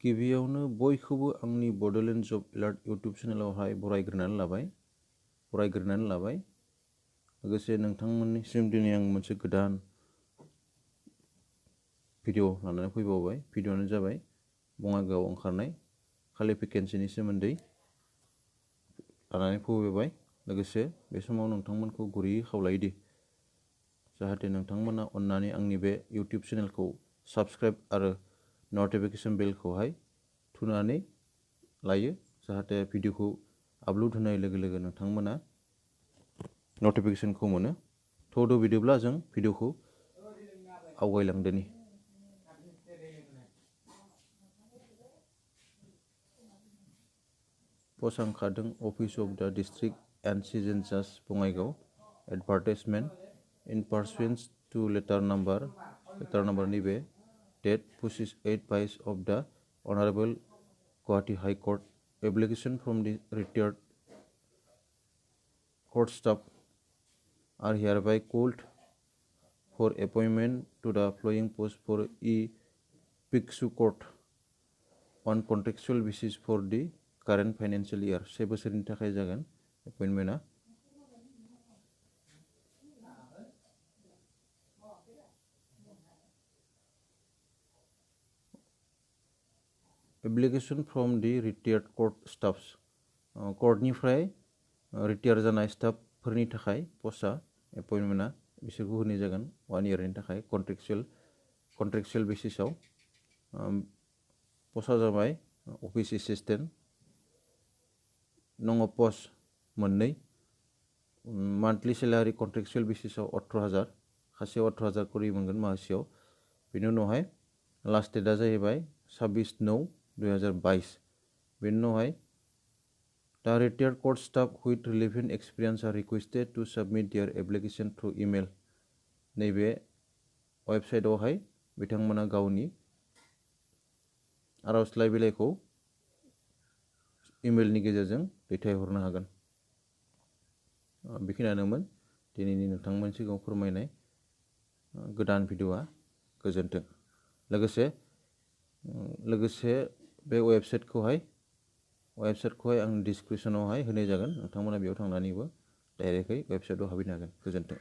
गिबियावनो बयखौबो आंनि बड'लेण्ड जब एलार्ट इउटुब चेनेलावहाय बरायग्रोनानै लाबाय लोगोसे नोंथांमोननिसिम दिनै आं मोनसे गोदान भिडिअ लानानै फैबावबाय। भिडिअआनो जाबाय बङाइगावआव ओंखारनाय खालि भेकेन्सिनि सोमोन्दै लानानै फैबाय। लोगोसे बे समाव नोंथांमोनखौ गुरैयै खावलायोदि जाहाथे नोंथांमोना अननानै आंनि बे इउटुब चेनेलखौ साबस्क्राइब आरो नटिफिकेशन बेलखौहाय थुनानै लायो, जाहाथे भिडिअखौ आपल'ड होनाय लोगो लोगो नोंथांमोना नटिफिकेशनखौ मोनो। थ'द' बिदिब्ला जों भिडिअखौ आवगायलांदोनि। पसांखादों office of the district and session जाज Bongaigaon advertisement in pursuance to letter number नैबे date 25/8 of the Honorable Guwahati High Court application from the retired court staff are hereby called for appointment to the following post for Piksu Court on contractual basis for the current financial year। 7 बोसोरनि थाखाय जागोन एपइन्टमेन्टआ। Application from the retired court staffs कर्टनिफ्राय retire जानाय स्टाफफोरनि थाखाय पस्टआ एपइन्टमेन्टआ बिसोरखौ होनाय जागोन 1 इयारनि थाखाय कन्ट्रेक्चुएल बेसिसाव। पस्टआ जाबाय अफिस एसिस्टेन्ट। नङ पस्ट मोननै, मान्थलि सेलारि कन्ट्रेक्चुएल बेसिसाव 18,000, खासेयाव 18,000 करि मोनगोन मासेयाव। बेनि उनावहाय लास्ट डेटआ जाहैबाय 26/9/2022। बेनि उनावहाय The retired court staff with relevant experience are requested to submit their application through email। नैबे वेबसाइटआवहाय बिथांमोना गावनि आर'जलाइ बिलाइखौ इमेलनि गेजेरजों दैथायहरनो हागोन। बेखिनियानोमोन दिनैनि नोंथांमोननि सिगाङाव फोरमायनाय गोदान भिडिअआ। गोजोन्थों। लोगोसे बे वेबसाइटखौहाय आं डिसक्रिपसनावहाय होनाय जागोन। नोंथांमोना बेयाव थांनानैबो डाइरेक्टयै वेबसाइटआव हाबहैनो हागोन। गोजोन्थों।